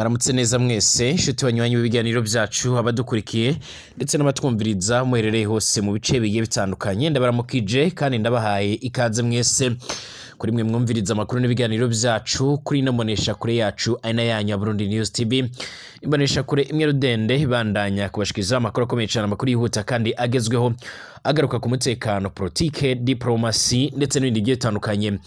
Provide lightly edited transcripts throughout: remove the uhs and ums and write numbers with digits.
Mwaramutse neza mwese inshuti banywanyi b'ibiganiro byacu, abadukurikiye ndetse n'abatwumviriza muherereye hose mu bice bigiye bitandukanye. Ndabaramukije kandi ndabahaye ikaze mwese kuri mwe mwumviriza amakuru n'ibiganiro byacu kuri ino mbonesha kure yacu, ari na yanyu ya Burundi News TV, imbonesha kure imwe rudende ibandanya kubashikiriza amakuru akomeye cyane, amakuru yihuta kandi agezweho, agaruka ku mutekano, politike, diplomasi ndetse n'ibindi bigiye bitandukanye.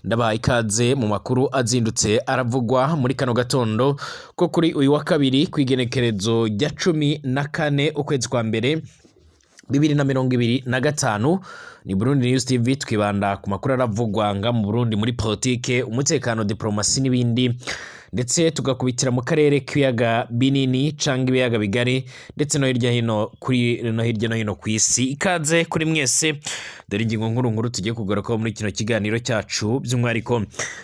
Ndabahaye ikaze mu makuru azindutse aravugwa muri kano gatondo ko kuri uyu wa kabiri, kw'igenekerezo rya 14 ukwezi kwa mbere 2025. Ni Burundi News TV, twibanda ku makuru aravugwa nga mu Burundi muri politike, umutekano, diplomasi n'ibindi, ndetse tugakubitira mu karere k'ibiyaga binini canke ibiyaga bigari, ndetse no hirya hino kuri no hirya no hino ku isi. Ikaze kuri mwese. Dore ingingo nkuru nkuru tugiye kugarukaho muri kino kiganiro cyacu, by'umwihariko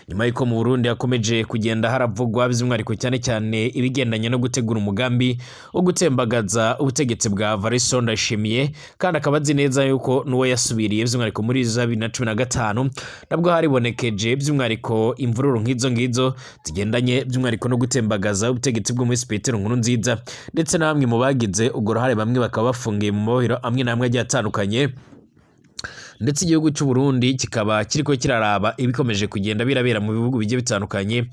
nyuma y'uko mu Burundi hakomeje kugenda haravugwa by'umwihariko cyane cyane ibigendanye no gutegura umugambi wo gutembagaza ubutegetsi bwa Varisto Ndayishimiye, kandi akaba azi neza yuko n'uwo yasubiriye, by'umwihariko muri za 2015 nabwo haribonekeje by'umwihariko imvururu nk'izo ngizo zigendanye by'umwihariko no gutembagaza ubutegetsi bwo muri Petero Nkurunziza, ndetse na bamwe mu bagize urwo ruhare bamwe bakaba bafungiye mu mabohero amwe n'amwe agiye atandukanye, ndetse igihugu cy'u Burundi kikaba kiriko kiraraba ibikomeje kugenda birabera mu bihugu bigiye bitandukanye,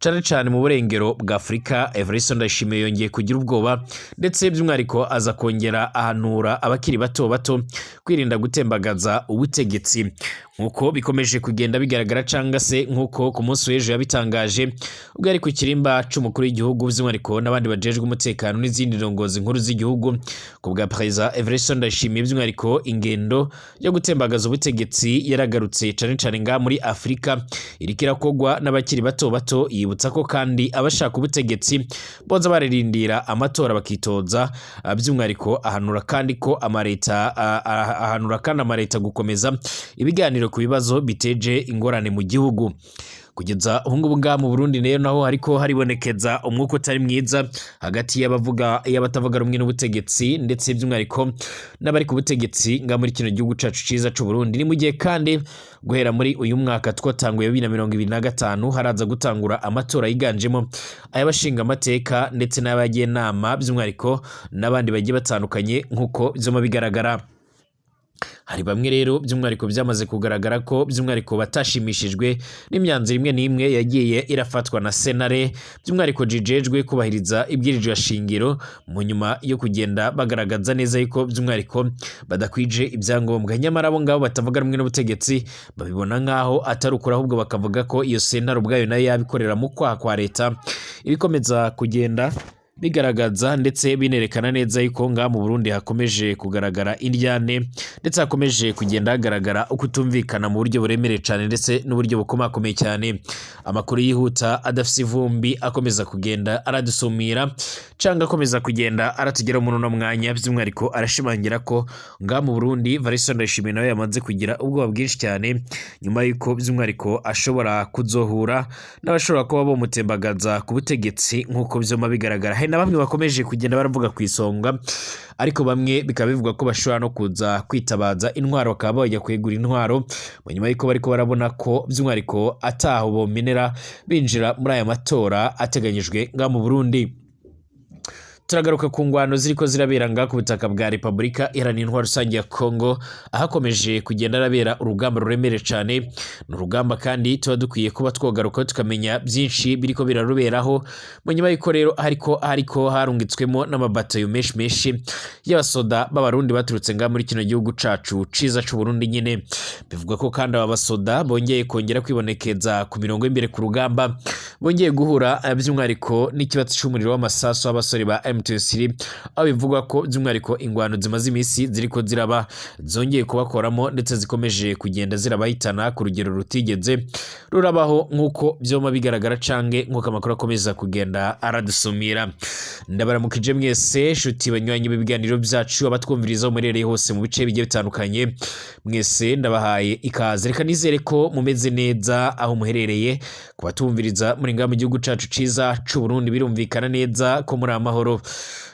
cane cane mu burengero bwa Afurika. Evariste Ndayishimiye yongeye kugira ubwoba, ndetse by'umwihariko aza kongera ahanura abakiri bato bato kwirinda gutembagaza ubutegetsi, nk'uko bikomeje kugenda bigaragara, canga se nk'uko ku munsi w'ejo yabitangaje ubwo yari ku kirimba c'umukuru w'igihugu, by'umwihariko n'abandi bajejwe umutekano n'izindi ndongozi nkuru z'igihugu. Ku bwa Perezida Evariste Ndayishimiye, by'umwihariko ingendo yo gutembagaza ubutegetsi yaragarutse cane cane ngaha muri Afurika, iriko irakogwa n'abakiri bato bato. Yibutsa ko kandi abashaka ubutegetsi boza bararindira amatora bakitoza. By'umwihariko ahanura kandi ko amareta, ahanura kandi amareta gukomeza ibiganiro ku bibazo biteje ingorane mu gihugu. Kugeza ubu ngubu ngaha mu Burundi rero naho hariko haribonekeza umwuka utari mwiza hagati y'abavuga y'abatavuga rumwe n'ubutegetsi, ndetse by'umwihariko n'abari ku butegetsi ngaha muri kino gihugu cacu ciza c'u Burundi. Ni mu gihe kandi guhera muri uyu mwaka twatanguye 2025 haraza gutangura amatora yiganjemo ay'abashinga amateka ndetse n'abagenama, by'umwihariko n'abandi bagiye batandukanye. Nk'uko vyoma bigaragara, hari bamwe rero by'umwihariko byamaze kugaragara ko by'umwihariko batashimishijwe n'imyanzuro imwe n'imwe yagiye irafatwa na sentare, by'umwihariko jijejwe kubahiriza ibwirizwa shingiro, mu nyuma yo kugenda bagaragaza neza yuko by'umwihariko badakwije ibyangombwa. Nyamara abo ngabo batavuga rumwe n'ubutegetsi babibona nk'aho atari ukuri, ahubwo bakavuga ko iyo sentare ubwayo nayo yabikorera mu kwaha kwa leta. Ibikomeza kugenda bigaragaza ndetse binerekana neza yuko ngaha mu Burundi hakomeje kugaragara indyane, ndetse hakomeje kugenda hagaragara ukutumvikana mu buryo buremereye cyane ndetse n'uburyo bukomakomeye cyane. Amakuru yihuta adafise ivumbi akomeza kugenda aradusumira cyangwa akomeza kugenda aratugeraho muri uno mwanya, by'umwihariko arashimangira ko ngaha mu Burundi Varisto Ndayishimiye nawe yamaze kugira ubwoba bwinshi cyane, nyuma y'uko by'umwihariko ashobora kuzohura n'abashobora kuba bomutembagaza ku butegetsi, nk'uko vyoma bigaragara. Hari na bamwe bakomeje kugenda baravuga ku isonga, ariko bamwe bikaba bivugwa ko bashobora no kuza kwitabaza intwaro, bakaba bajya kwegura intwaro mu nyuma y'uko bariko barabona ko by'umwihariko ataho bomenera binjira muri aya matora ateganyijwe ngaha mu Burundi. Turagaruka ku ngwano ziriko zirabera ngaha ku butaka bwa Repubulika Iharanira Intwaro Rusange ya Kongo, ahakomeje kugenda arabera urugamba ruremereye cane. Ni urugamba kandi tuba dukwiye kuba twogaruka tukamenya byinshi biriko biraruberaho, mu nyuma y'uko rero hariko harungitswemo n'amabatayo menshi menshi y'abasoda b'Abarundi baturutse ngaha muri kino gihugu cacu ciza c'u Burundi nyene. Bivugwa ko kandi aba basoda bongeye kongera kwibonekeza ku mirongo y'imbere ku rugamba, bongeye guhura by'umwihariko n'ikibatsi c'umuriro w'amasasu w'abasore ba M23, aho bivugwa ko by'umwihariko ingwano zimaze iminsi ziriko ziraba zongeye kubakoramo, ndetse zikomeje kugenda zirabahitana ku rugero rutigeze rurabaho, nk'uko vyoma bigaragara canke nk'uko amakuru akomeza kugenda aradusumira. Ndabaramukije mwese shuti banywanyi b'ibiganiro byacu, abatwumviriza aho muherereye hose mu bice bigiye bitandukanye, mwese ndabahaye ikaze. Reka nizere ko mumeze neza aho muherereye. Kubatumviriza muri ngaha mu gihugu cacu ciza c'u Burundi, birumvikana neza ko muri amahoro.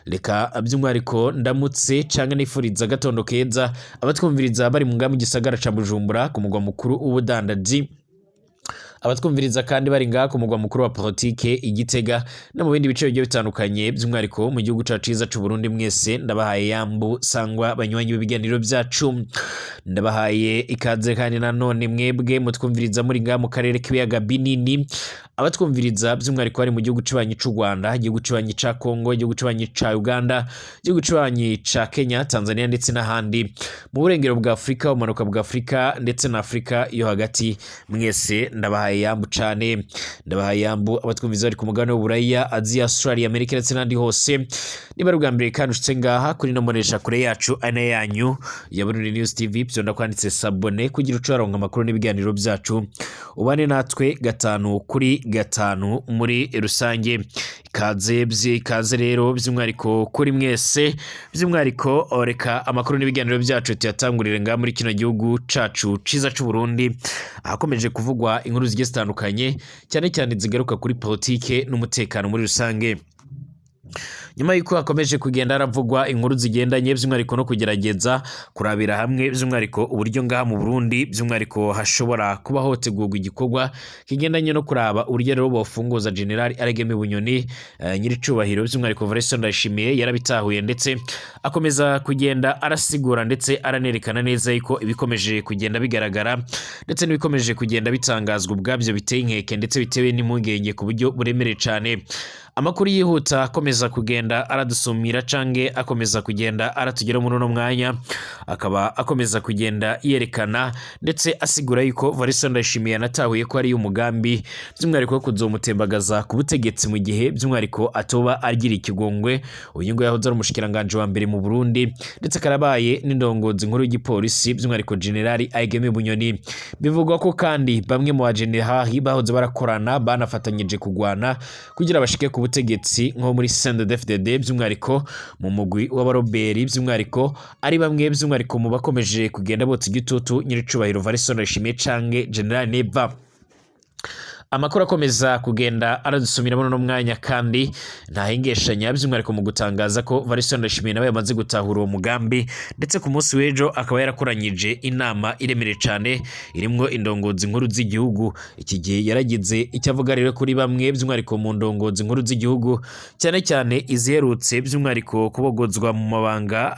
Reka by'umwihariko ndamutse canke nifuriza agatondo keza abatwumviriza bari mu ngaha mu gisagara ca Bujumbura, ku mugwa mukuru w'ubudandaji. Abatwumviriza kandi bari ngaha ku mugwa mukuru wa politike Igitega no mu bindi bice bigiye bitandukanye, by'umwihariko mu gihugu cacu ciza c'u Burundi, mwese ndabahaye yambu sangwa banywanyi b'ibiganiro byacu. Ndabahaye ikaze kandi nanone mwebwe mutwumviriza muri ngaha mu karere k'ibiyaga binini, abatwumviriza by'umwihariko bari mu gihugu cibanyi c'u Rwanda, igihugu cibanyi ca Kongo, igihugu cibanyi ca Uganda, igihugu cibanyi ca Kenya, Tanzania ndetse n'ahandi mu burengero bwa Afurika, ubumanuka bwa Afurika ndetse na Afurika yo hagati, mwese ndabahaye yambu cane. Ndabahaye yambu abatwumviriza bari ku mugabane w'Uburaya, Aziya, Australia, Amerika ndetse n'ahandi hose. Niba ari ubwa mbere kandi ushitse ngaha kuri ino mbonesha kure yacu ane yanyu ya Burundi News TV, vyonda kwanditse s'abonner kugira uce waronka amakuru n'ibiganiro byacu, ubane natwe gatanu kuri gatanu muri rusange. Ikaze ikaze rero by'umwihariko kuri mwese, by'umwihariko reka amakuru n'ibiganiro byacu tuyatangurire ngaha muri kino gihugu cacu ciza c'u Burundi, ahakomeje kuvugwa inkuru zigiye zitandukanye, cyane cyane zigaruka kuri politike n'umutekano muri rusange. Nyuma y'uko hakomeje kugenda haravugwa inkuru zigendanye by'umwihariko no kugerageza kurabira hamwe by'umwihariko uburyo ngaha mu Burundi by'umwihariko hashobora kuba hotegurwa igikorwa kigendanye no kuraba uburyo rero bofunguza General Aregemi Bunyoni, nyiricubahiro by'umwihariko Evariste Ndayishimiye yarabitahuye ndetse akomeza kugenda arasigura ndetse aranerekana neza yuko ibikomeje kugenda bigaragara ndetse n'ibikomeje kugenda bitangazwa ubwabyo biteye inkeke ndetse bitewe n'impungenge ku buryo buremereye cane. Amakuru yihuta akomeza kugenda aradusumira canke akomeza kugenda aratugeraho muri uno mwanya akaba akomeza kugenda yerekana ndetse asigura yuko Evariste Ndayishimiye yanatahuye ko ari umugambi by'umwihariko wo kuzomutembagaza ku butegetsi mu gihe by'umwihariko atoba agira ikigongwe. Uyu nguyu yahoze ari umushikiranganji wa mbere mu Burundi ndetse karabaye n'indongozi nkuru y'igipolisi, by'umwihariko General Aigeme Bunyoni. Bivugwa ko kandi bamwe mu bajenerali bahoze barakorana banafatanyije kugwana kugira bashike ku butegetsi nko muri CNDD-FDD, by'umwihariko mu mugwi w'abaroberi, by'umwihariko ari bamwe by'umwihariko mu bakomeje kugenda botsa igitutu nyiricubahiro Evariste Ndayishimiye canke General Neva. Amakuru akomeza kugenda aradusumira muri uno mwanya kandi ntahengeshanya by'umwihariko mu gutangaza ko Evariste Ndayishimiye nawe yamaze gutahura uwo mugambi, ndetse ku munsi w'ejo akaba yarakoranyije inama iremereye cane irimwo indongozi nkuru z'igihugu. Iki gihe yaragize icyo avuga rero kuri bamwe by'umwihariko mu ndongozi nkuru z'igihugu, cyane cyane iziherutse by'umwihariko kubogozwa mu mabanga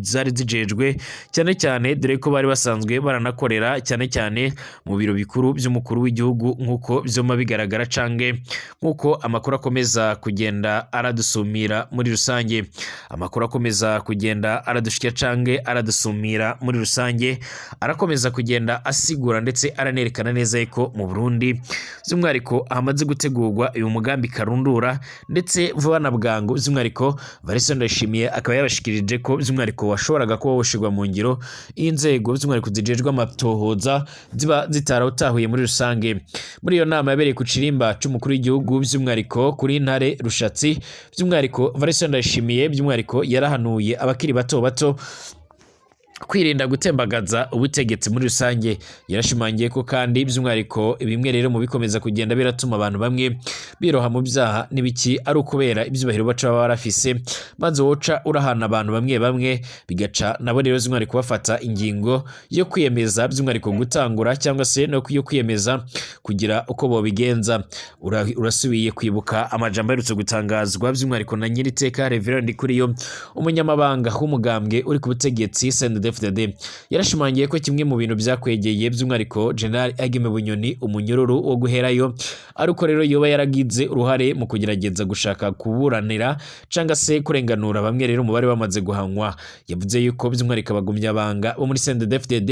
zari zijejwe, cyane cyane dore ko bari basanzwe baranakorera cyane cyane mu biro bikuru by'umukuru w'igihugu, nk'uko vyoma bigaragara canke nk'uko amakuru akomeza kugenda aradusumira muri rusange. Amakuru akomeza kugenda aradushikira canke aradusumira muri rusange arakomeza kugenda asigura ndetse aranerekana neza yuko mu Burundi by'umwihariko hamaze gutegurwa uyu mugambi karundura, ndetse vuba na bwangu by'umwihariko Evariste Ndayishimiye akaba yabashikirije ko by'umwihariko washoboraga kuba woshirwa mu ngiro inzego by'umwihariko zijejwe amatohoza ziba zitarawutahuye muri rusange. Muri iyo nama yabereye ku kirimba c'umukuru w'igihugu, by'umwihariko kuri Ntare Rushatsi, by'umwihariko Evariste Ndayishimiye by'umwihariko yarahanuye abakiri bato bato kwirinda gutembagaza ubutegetsi muri rusange. Yarashimangiye ko kandi by'umwihariko bimwe rero mu bikomeza kugenda biratuma abantu bamwe biroha mu byaha n'ibiki ari ukubera ibyubahiro baca baba barafise, maze woca urahana abantu bamwe bamwe bigaca nabo rero by'umwihariko bafata ingingo yo kwiyemeza by'umwihariko gutangura cyangwa se no yo kwiyemeza kugira uko bobigenza. Urasubiye kwibuka amajambo aherutse gutangazwa by'umwihariko na nyiriteka Reverend Ndikuriyo, umunyamabanga w'umugambwe uri ku butegetsi CNDD-FDD. Yarashimangiye ko kimwe mu bintu byakwegeye by'umwihariko General Agime Bunyoni umunyururu wo guherayo ari uko rero yoba yaragize uruhare mu kugerageza gushaka kuburanira cyangwa se kurenganura bamwe rero mu bari bamaze guhanwa. Yavuze yuko by'umwihariko abagumyabanga bo muri CNDD-FDD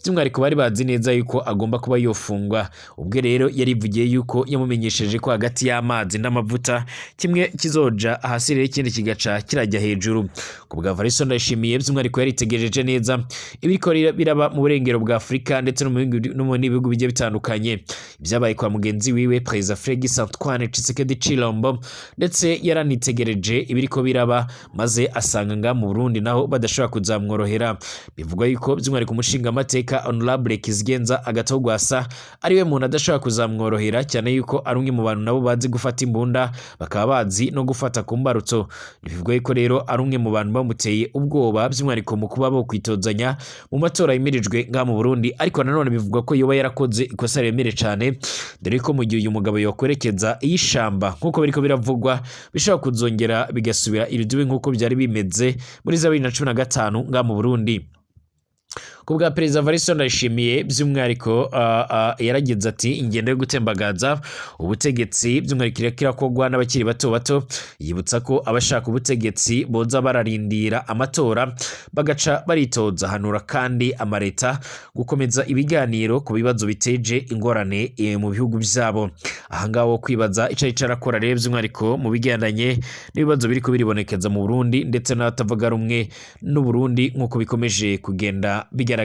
by'umwihariko bari bazi neza yuko agomba kuba yofungwa. Ubwe rero yarivugiye yuko yamumenyesheje ko hagati y'amazi n'amavuta kimwe kizoja hasi rero ikindi kigaca kirajya hejuru. Ku bwa Evariste Ndayishimiye by'umwihariko yaritegereje neza ibiriko biraba mu burengero bwa Afurika ndetse no mu bindi bihugu bigiye bitandukanye, ibyabaye kwa mugenzi wiwe Perezida Felix Antoine Tshisekedi Tshilombo, ndetse yaranitegereje ibiriko biraba maze asanga nga mu Burundi naho badashobora kuzamworohera. Bivugwa yuko by'umwihariko umushingamateka Honorable Kizigenza Agathon Rwasa ariwe muntu adashobora kuzamworohera, cyane yuko ari umwe mu bantu nabo bazi gufata imbunda bakaba bazi no gufata ku mbarutso. Bivugwa yuko rero ari umwe mu bantu bamuteye ubwoba by'umwihariko mu kuba bo kwitozanya mu matora yimirijwe ngaha mu Burundi, ariko nanone bivugwa ko yoba yarakoze ikosa riremereye cyane, Dore ko mu gihe uyu mugabo yokwerekeza iy'ishamba nk'uko biriko biravugwa, bishobora kuzongera bigasubira irudubi nk'uko byari bimeze muri za 2015 nga mu Burundi. Ku bwa Perezida Evariste Ndayishimiye by'umwihariko, yaragize ati ingendo yo gutembagaza ubutegetsi by'umwihariko iriko irakorwa n'abakiri bato bato. Yibutsa ko abashaka ubutegetsi boza bararindira amatora bagaca baritoza. Hanura kandi amareta gukomeza ibiganiro ku bibazo biteje ingorane mu bihugu byabo. Ahangaha wo kwibaza ico arico arakora rero by'umwihariko mu bigendanye n'ibibazo biriko biribonekeza mu Burundi ndetse n'abatavuga rumwe n'u Burundi nk'uko bikomeje kugenda bigaragara.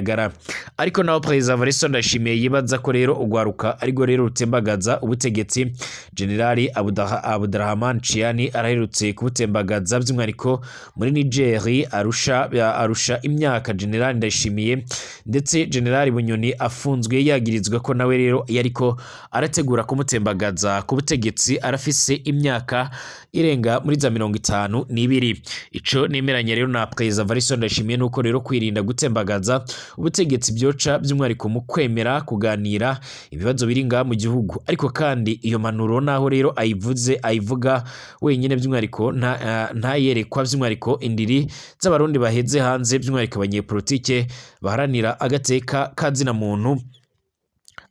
Ariko naho Perezida Evariste Ndayishimiye yibaza ko rero ugwaruka ariko rero rutembagaza ubutegetsi, Generali Abdurrahman Chiani araherutse kubutembagaza by'umwihariko muri Niger, arusha imyaka Generali Ndayishimiye. Ndetse Generali Bunyoni afunzwe yagirizwa ko nawe rero yariko arategura kumutembagaza ku butegetsi, arafise imyaka irenga muri za 52. Ico nemeranya rero na Perezida Evariste Ndayishimiye nuko rero kwirinda gutembagaza ubutegetsi byoca by'umwihariko mu kwemera kuganira ibibazo biri ngaha mu gihugu. Ariko kandi iyo mpanuro naho rero ayivuze ayivuga wenyine, by'umwihariko ntayerekwa by'umwihariko indiri z'abarundi baheze hanze, by'umwihariko abanyepolitike baharanira agateka ka zina muntu,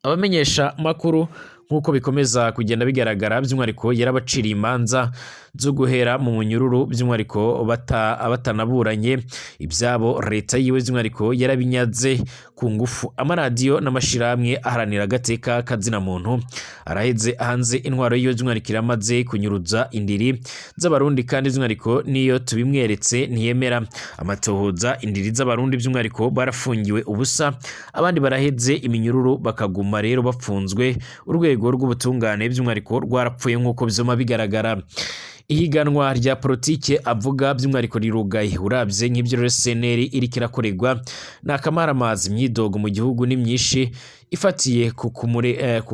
abamenyesha makuru, nk'uko bikomeza kugenda bigaragara. By'umwihariko yarabaciriye imanza zo guhera mu munyururu, by'umwihariko batanaburanye ibyabo. Leta yiwe by'umwihariko yarabinyaze ku ngufu. Amaradiyo n'amashirahamwe aharanira agateka kazina muntu araheze hanze. Intwaro yiwe by'umwihariko iramaze kunyuruza indiri z'abarundi, kandi by'umwihariko niyo tubimweretse ntiyemera amatohoza. Indiri z'abarundi by'umwihariko barafungiwe ubusa, abandi baraheze iminyururu bakaguma rero bafunzwe. Urwego rw'ubutungane by'umwihariko rwarapfuye nk'uko byoma bigaragara. Ihiganwa rya politike avuga by'umwihariko rirugaye. Uravye nk'ibyo rero CNL iriko irakorerwa ni akamaramazi. Imyidogo mu gihugu ni myinshi ifatiye ku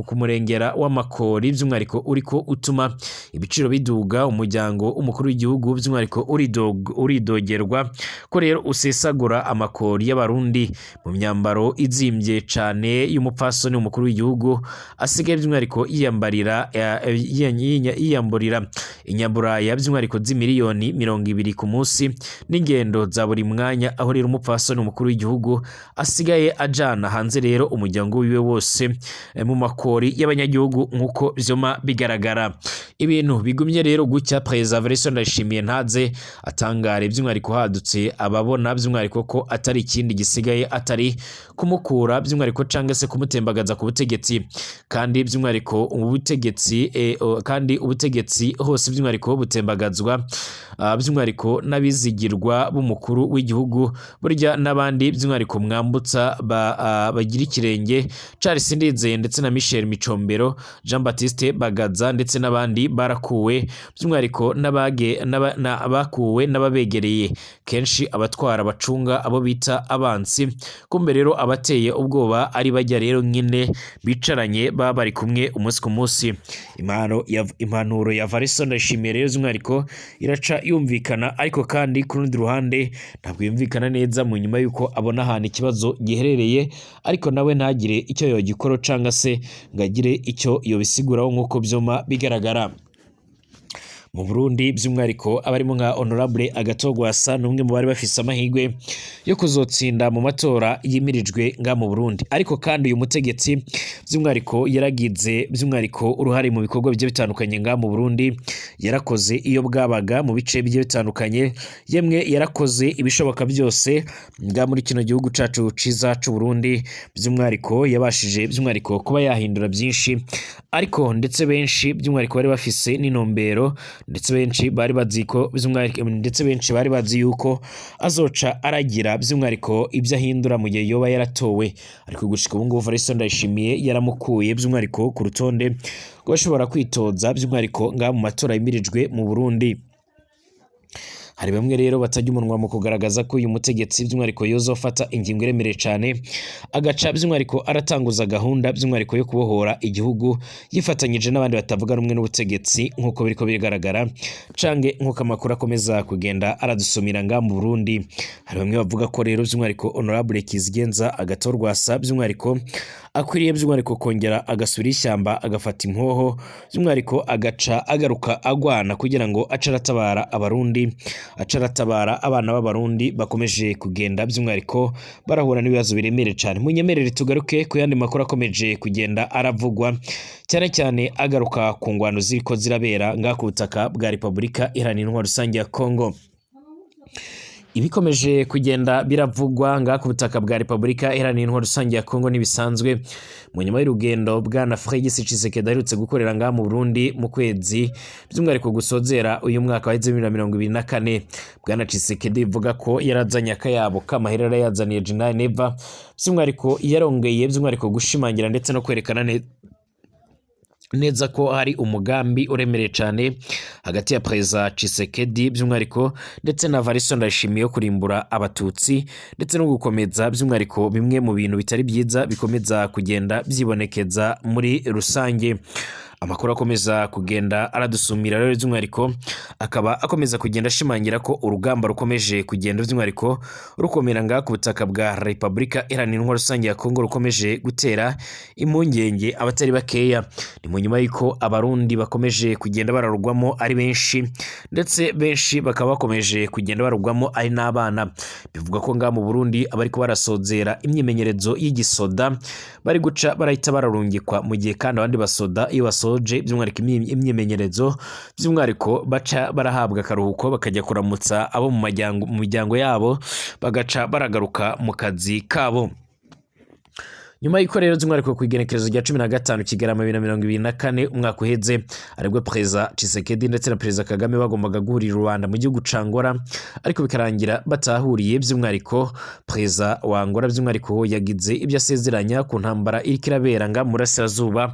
kumurengera w'amakori, by'umwihariko uriko utuma ibiciro biduga. Umuryango umukuru w'igihugu by'umwihariko uridogerwa ko rero usesagura amakori y'abarundi mu myambaro izimbye cane y'umupfasoni umukuru w'igihugu asigaye by'umwihariko yiyambarira, yiyamburira inyaburaya by'umwihariko z'imiliyoni 20 ku munsi, n'ingendo za buri mwanya, aho rero umupfasoni umukuru w'igihugu asigaye ajana hanze rero umuryango wiwe wose mu makori y'abanyagihugu nk'uko vyoma bigaragara. Ibintu bigumye rero gutya, Perezida Evariste Ndayishimiye ntaze atangare by'umwihariko hadutse ababona by'umwihariko ko atari ikindi gisigaye atari kumukura by'umwihariko canke se kumutembagaza ku butegetsi. Kandi by'umwihariko ubutegetsi kandi ubutegetsi hose by'umwihariko butembagazwa by'umwihariko n'abizigirwa b'umukuru w'igihugu. Burya n'abandi by'umwihariko mwambutsa bagira ikirenge, Charles Ndizeye ndetse na Michel Micombero, Jean Baptiste Bagaza ndetse n'abandi barakuwe by'umwihariko n'abakuwe n'ababegereye, kenshi abatwara bacunga abo bita abansi. Kumbe rero abateye ubwoba ari bajya rero nyine bicaranye, baba bari kumwe umunsi ku munsi. Impanuro ya Evariste Ndayishimiye rero by'umwihariko iraca yumvikana, ariko kandi ku rundi ruhande ntabwo yumvikana neza mu nyuma y'uko abona ahantu ikibazo giherereye, ariko nawe ntagire icyo yogikora canga se ngo agire icyo yobisiguraho nk'uko vyoma bigaragara. Mu Burundi by'umwihariko abarimo nka Honorable Agathon Rwasa ni umwe mu bari bafise amahirwe yo kuzotsinda mu matora yimirijwe nga mu Burundi. Ariko kandi uyu mutegetsi by'umwihariko yaragize by'umwihariko uruhare mu bikorwa bigiye bitandukanye nga mu Burundi, yarakoze iyo bwabaga mu bice bigiye bitandukanye, yemwe yarakoze ibishoboka byose nga muri kino gihugu cacu ciza c'u Burundi. By'umwihariko yabashije by'umwihariko kuba yahindura byinshi, ariko ndetse benshi by'umwihariko bari bafise n'intumbero, ndetse benshi bari bazi ko by'umwihariko, ndetse benshi bari bazi yuko azoca aragira by'umwihariko ibyo ahindura mu gihe yoba yaratowe. Ariko gushika ubu ngubu Evariste Ndayishimiye yaramukuye by'umwihariko ku rutonde rw'abashobora kwitoza by'umwihariko ngaha mu matora yimirijwe mu Burundi. Hari bamwe rero batajya umunwa mu kugaragaza ko uyu mutegetsi by'umwihariko yozofata ingingo iremereye cane, agaca by'umwihariko aratanguza gahunda by'umwihariko yo kubohora igihugu yifatanyije n'abandi batavuga rumwe n'ubutegetsi nk'uko biriko bigaragara, canke nk'uko amakuru akomeza kugenda aradusumira ngaha mu Burundi. Hari bamwe bavuga ko rero by'umwihariko Honorable Kizigenza Agathon Rwasa by'umwihariko Akwiriye by'umwihariko kongera agasura ishyamba, agafata inkoho, by'umwihariko agaca agaruka agwana kugira ngo ace aratabara Abarundi, ace aratabara abana b'Abarundi bakomeje kugenda by'umwihariko barahura n'ibibazo biremereye cyane. Munyemerere tugaruke ku yandi makuru akomeje kugenda aravugwa, cyane cyane agaruka ku ngwano ziriko zirabera ngaha ku butaka bwa Repubulika Iharanira Intwaro Rusange ya Kongo. Ibikomeje kugenda biravugwa ngaha ku butaka bwa Repubulika Iharanira Intwaro Rusange ya Kongo ntibisanzwe. Mu nyuma y'urugendo bwana Félix Tshisekedi aherutse gukorera ngaha mu Burundi mu kwezi by'umwihariko gusozera uyu mwaka wa 2024, bwana Tshisekedi bivuga ko yarazanye akayabo k'amahera yarayazaniye General Neva, by'umwihariko yarongeye by'umwihariko gushimangira ndetse no kwerekana neza ko hari umugambi uremereye cyane hagati ya Perezida Tshisekedi by'umwihariko ndetse na Evariste Ndayishimiye yo kurimbura Abatutsi ndetse no gukomeza by'umwihariko bimwe mu bintu bitari byiza bikomeza kugenda byibonekeza muri rusange. Amakuru akomeza kugenda aradusumira rero by'umwihariko akaba akomeza kugenda ashimangira ko urugamba rukomeje kugenda by'umwihariko rukomera ngaha ku butaka bwa Repubulika Iharanira Intwaro Rusange ya Kongo, rukomeje gutera impungenge abatari bakeya. Ni mu nyuma y'uko Abarundi bakomeje kugenda bararugwamo ari benshi, ndetse benshi bakaba bakomeje kugenda barugwamo ari n'abana. Bivugwa ko ngaha mu Burundi abariko barasozera imyimenyerezo y'igisoda bari guca barahita bararungikwa, mu gihe kandi abandi basoda iyo basoje by'umwihariko imyimenyerezo by'umwihariko baca barahabwa akaruhuko, bakajya kuramutsa abo mu miryango yabo, bagaca baragaruka mu kazi kabo. Nyuma y'uko rero by'umwihariko ku igenekerezo rya 15 Kigarama 2024, umwaka uheze, aribwo Perezida Tshisekedi ndetse na Perezida Kagame bagombaga guhurira i Rwanda mu gihugu ca Angola, ariko bikarangira batahuriye. By'umwihariko Perezida wa Angola by'umwihariko yagize ibyo asezeranya ku ntambara iriko irabera nga mu burasirazuba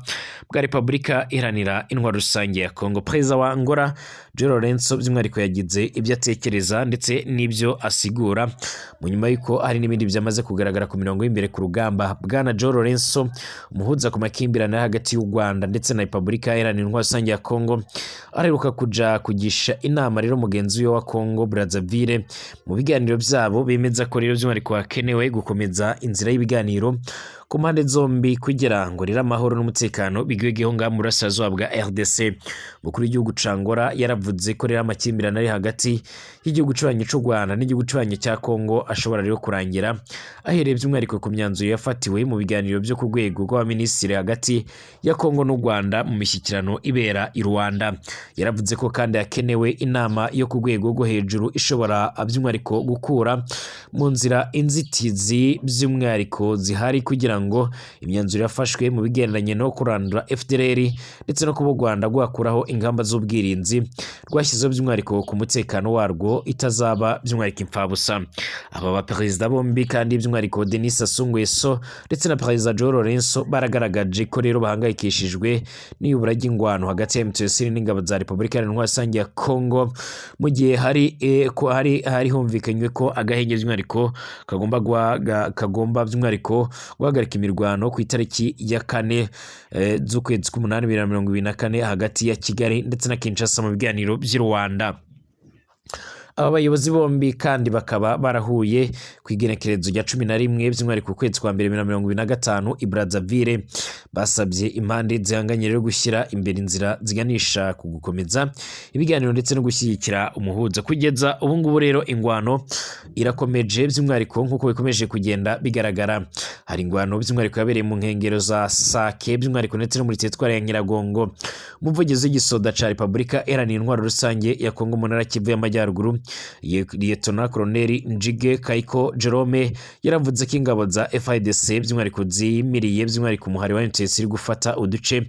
bwa Repubulika Iharanira Intwaro Rusange ya Kongo. Perezida wa Angola João Lourenço by'umwihariko yagize ibyo atekereza ndetse n'ibyo asigura mu nyuma y'uko hari n'ibindi byamaze kugaragara ku mirongo y'imbere ku rugamba. Bwana João Lourenço, umuhuza ku makimbirane ari hagati y'u Rwanda ndetse na Repubulika Iharanira Intwaro Rusange ya Kongo, aheruka kuja kugisha inama rero mugenzi we wa Kongo Brazzaville. Mu biganiro byabo bemeza ko rero by'umwihariko hakenewe gukomeza inzira y'ibiganiro ku mpande zombi kugira ngo rero amahoro n'umutekano bigwegeho ngaha mu burasirazuba bwa RDC. Umukuru w'igihugu ca Angola yaravuze ko rero amakimbirane ari hagati y'igihugu cubanyi c'u Rwanda n'igihugu cubanyi cya Kongo ashobora rero kurangira ahereye by'umwihariko ku myanzuro yafatiwe mu biganiro byo ku rwego rw'abaminisitiri hagati ya Kongo n'u Rwanda mu mishyikirano ibera i Rwanda. Yaravuze ko kandi hakenewe inama yo ku rwego rwo hejuru ishobora by'umwihariko gukura mu nzira inzitizi by'umwihariko zihari kugira ngo imyanzuro yafashwe mu bigendanye no kurandura FDLR ndetse no kuba u Rwanda rwakuraho ingamba z'ubwirinzi rwashyizeho by'umwihariko ku mutekano warwo itazaba by'umwihariko impfabusa. Aba baperezida bombi kandi by'umwihariko Denis Sassou Nguesso ndetse na Perezida João Lourenço baragaragaje ko rero bahangayikishijwe n'iyubura ry'ingwano hagati ya M23 n'ingabo za Repubulika Iharanira Intwaro Rusange ya Kongo, mu gihe hari ko hari humvikanywe ko agahenge by'umwihariko kagomba by'umwihariko guhagarika imirwano ku itariki ya 4 z'ukwezi k'umunani 2024 hagati ya Kigali ndetse na Kinshasa mu biganiro by'i Rwanda. Aba bayobozi bombi kandi bakaba barahuye ku igenekerezo rya 11 by'umwihariko ukwezi kwa mbere 2025 i Brazzaville. Basabye impande zihanganye rero gushyira imbere inzira ziganisha ku gukomeza ibiganiro ndetse no gushyigikira umuhuza. Kugeza ubu ngubu rero ingwano irakomeje by'umwihariko nk'uko bikomeje kugenda bigaragara. Hari ingwano by'umwihariko yabereye mu nkengero za Sake by'umwihariko ndetse no muri teritwari ya Nyiragongo. Umuvugizi w'igisoda ca Repubulika Iharanira Intwaro Rusange ya Kongo mu ntara Kivu y'Amajyaruguru, Liyetona Koloneli Njige Kayiko Jerome, yaravuze ko ingabo za FARDC by'umwihariko zimiriye by'umwihariko umuhari wa M23 iri gufata uduce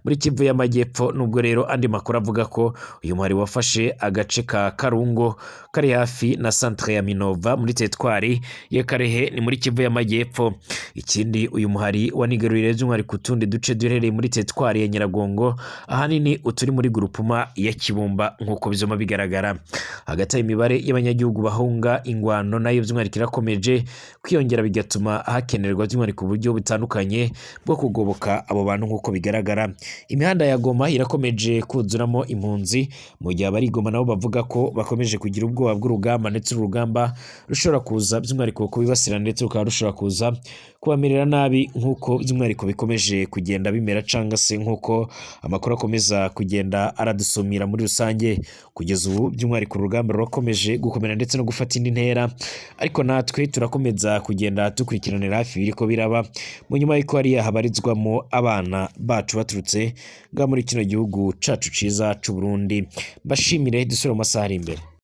muri Kivu y'Amajyepfo, nubwo rero andi makuru avuga ko uyu muhari wafashe agace ka Karungo kari hafi na centre ya Minova muri teritwari ya Karehe, ni muri Kivu y'Amajyepfo. Ikindi, uyu muhari wanigaruriye by'umwihariko utundi duce duherereye muri teritwari ya Nyiragongo, ahanini uturi muri grupuma ya Kibumba nk'uko bizoma bigaragara. Hagati aho imibare y'abanyagihugu bahunga ingwano nayo by'umwihariko irakomeje kwiyongera, bigatuma hakenerwa by'umwihariko uburyo butandukanye bwo kugoboka abo bantu nk'uko bigaragara. Imihanda ya Goma irakomeje kuzuramo impunzi, mu gihe abari i Goma nabo bavuga ko bakomeje kugira ubwoba bw'urugamba, ndetse urugamba rushobora kuza by'umwihariko kubibasira ndetse rukaba rushobora kuza Kubamerera nabi nk'uko by'umwihariko bikomeje kugenda bimera, canga se nk'uko amakuru akomeza kugenda aradusumira muri rusange. Kugeza ubu by'umwihariko urugamba rurakomeje gukomera ndetse no gufata indi ntera, ariko natwe turakomeza kugenda dukurikiranira hafi ibiriko biraba mu nyuma y'uko hariya habarizwamo abana bacu baturutse ngaha muri kino gihugu cacu ciza c'u Burundi. Mbashimire, dusubire mu masaha ari imbere.